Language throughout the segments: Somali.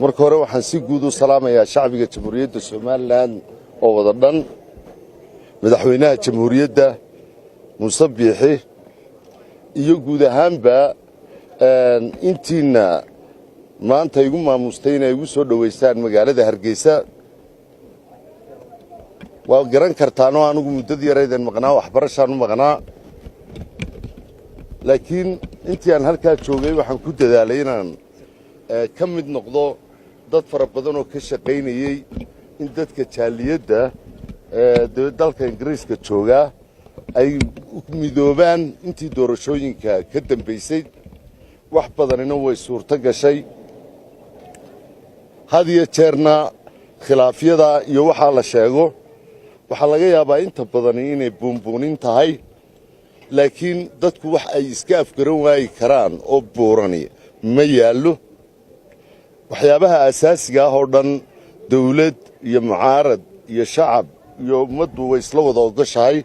Marka hore waxaan si guud u salaamayaa shacbiga Jamhuuriyadda Somaliland oo wada dhan, madaxweynaha Jamhuuriyadda Muuse Biixi iyo guud ahaanba intiina maanta igu maamustay inay igu soo dhowaysaan magaalada Hargeysa. Waa garan kartaanoo anigu muddadii yaraydeen maqnaa waxbarashaan u maqnaa, laakiin intii aan halkaa joogay waxaan ku dadaalay inaan ka mid noqdo dad fara badan oo ka shaqaynayey in dadka jaaliyadda dalka Ingiriiska joogaa ay midoobaan intii doorashooyinka ka dambaysay. Wax badanina way suurto gashay. Had iyo jeerna khilaafyada iyo waxaa la sheego waxaa laga yaabaa inta badani inay buunbuunin tahay, laakiin dadku wax ay iska afgaran waayi karaan oo buurani ma yaallo. Waxyaabaha asaasiga ah oo dhan dawlad iyo mucaarad iyo shacab iyo ummaddu way isla wada ogoshahay.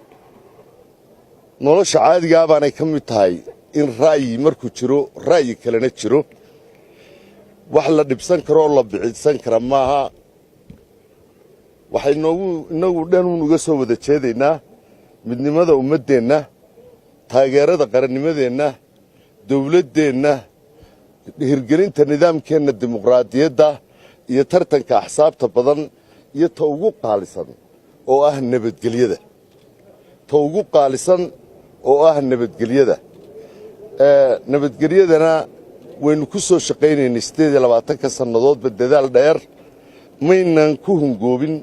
Nolosha caadigaa baanay ka mid tahay in ra'yi markuu jiro ra'yi kalena jiro. Wax la dhibsan karo oo la bicidsan kara maaha. Waxay noogu innagu dhanuun uga soo wada jeedaynaa midnimada ummaddeenna, taageerada qarannimadeenna, dawladdeenna, hirgelinta nidaamkeenna dimuqraadiyadda iyo tartanka axsaabta badan, iyo ta ugu qaalisan oo ah nabadgelyada, ta ugu qaalisan oo ah nabadgelyada. Nabadgelyadana waynu ku soo shaqaynaynay 28-ka sannadoodba dadaal dheer. Maynan ku hungoobin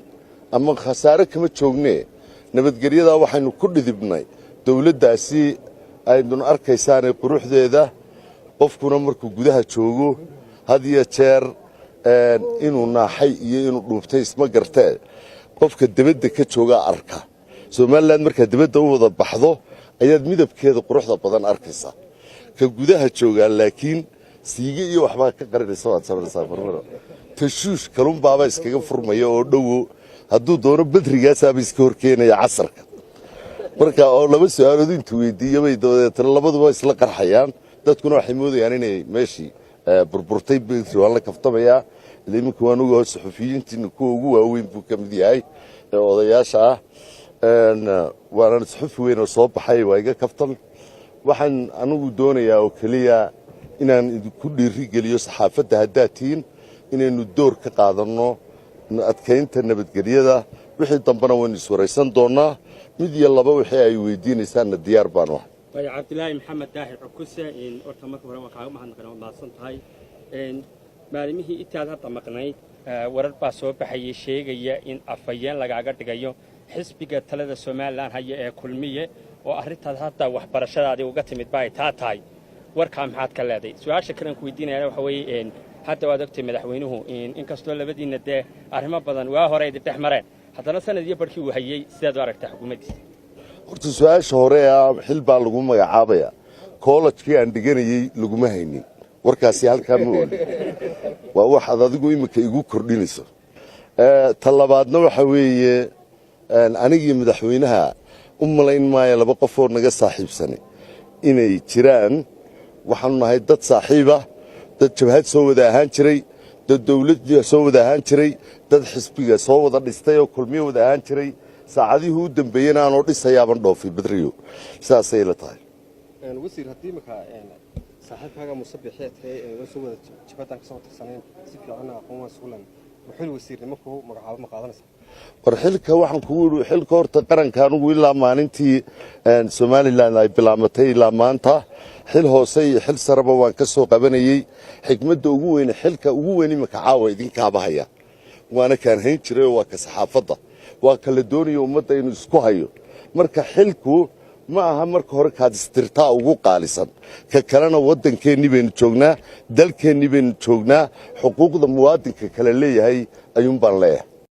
ama khasaare kama joognee. Nabadgelyadaa waxaynu ku dhidibnay dawladdaasi aydun arkaysaanee quruxdeeda. Qofkuna markuu gudaha joogo had iyo jeer inuu naaxay iyo inuu dhuubtay isma gartee, qofka debadda ka joogaa arka. Somaliland markaad debadda u wada baxdo ayaad midabkeeda quruxda badan arkaysaa. Ka gudaha joogaa laakiin siige iyo waxbaa ka qarinaysa, waad samaysaa marmaro tashuush kalunbaaba iskaga furmaya oo dhowo hadduu doono badrigaasaaba iska horkeenaya casarka marka oo laba su-aalood intuu weydiiyabay dabadeetna labaduba isla qarxayaan. Dadkuna waxay moodayaan inay meeshii burburtay. Bedri waan la kaftamayaa ila iminka waan ogaho, suxufiyiintiina kuwa ugu waaweyn buu ka mid yahay ee odayaasha ah, waana suxufi weyn oo soo baxay. Waa iga kaftan. Waxaan anigu doonayaa oo keliya inaan idinku dhiiri geliyo saxaafadda haddaad tihiin inaynu door ka qaadanno adkaynta nabadgelyada. Wixii dambena waynu iswaraysan doonnaa. Mid iyo laba wixii ay weydiinaysaanna diyaar baanu ahay. Waayo, Cabdilaahi Maxamed Daahir Cukuse, horta marka hore waan kaaga mahadnaqan, waad mahadsan tahay. Maalimihii intaad hadda maqnayd warar baa soo baxayay sheegaya in afhayeen lagaaga dhigayo xisbiga talada Somaliland haya ee Kulmiye, oo arrintaad hadda waxbarashadaadii uga timid ba ay taa tahay. Warkaa maxaad ka leeday? Su-aasha kalean ku weydiinaya waxa weeye, hadda waad ogtay madaxweynuhu inkastoo labadiinna dee arrimo badan waa hore idin dhex mareen, haddana sanad iyo barhkii uu hayey sidaad u aragtaa xukuumaddiisa? Horta su-aasha hore ah, xil baa lagu magacaabaya, koolajkii aan dhiganayey laguma haynin. Warkaasi halkaa ma olin, waa waxaad adigu iminka igu kordhinayso. Ta labaadna waxa weeye, anigii madaxweynaha u malayn maayo laba qofoo naga saaxiibsani inay jiraan. Waxaanu nahay dad saaxiiba, dad jabhad soo wada ahaan jiray, dad dawladda soo wada ahaan jiray, dad xisbiga soo wada dhistay oo Kulmiyo wada ahaan jiray. Saacadihii u dambeeyena aanoo dhisayaaban dhoofay. Badriyo, sidaasay la tahay. Wasiir, haddii imika saaxiibkaaga Muuse Biixi tahay waa soo wada jabhadan kasoo tirsanayn, si fiicanna aqoon waa suulan, xil wasiirnimo ku magacaabo ma qaadanaysa? War xilka waxaan kugu yidhi, xilka horta qaranka anugu ilaa maalintii Somaliland ay bilaamatay ilaa maanta xil hoose iyo xil sareba waan ka soo qabanayey. Xikmadda ugu weyn, xilka ugu weyn iminka caawa idinkaaba haya, waana kaan hayn jiray oo waa ka saxaafadda, waa ka la doonayo ummadda inuu isku hayo. Marka xilku ma aha marka hore kaad istirtaa ugu qaalisan. Ka kalena waddankeennii baynu joognaa, dalkeennii baynu joognaa, xuquuqda muwaadinka kale leeyahay ayuun baan leeyahay.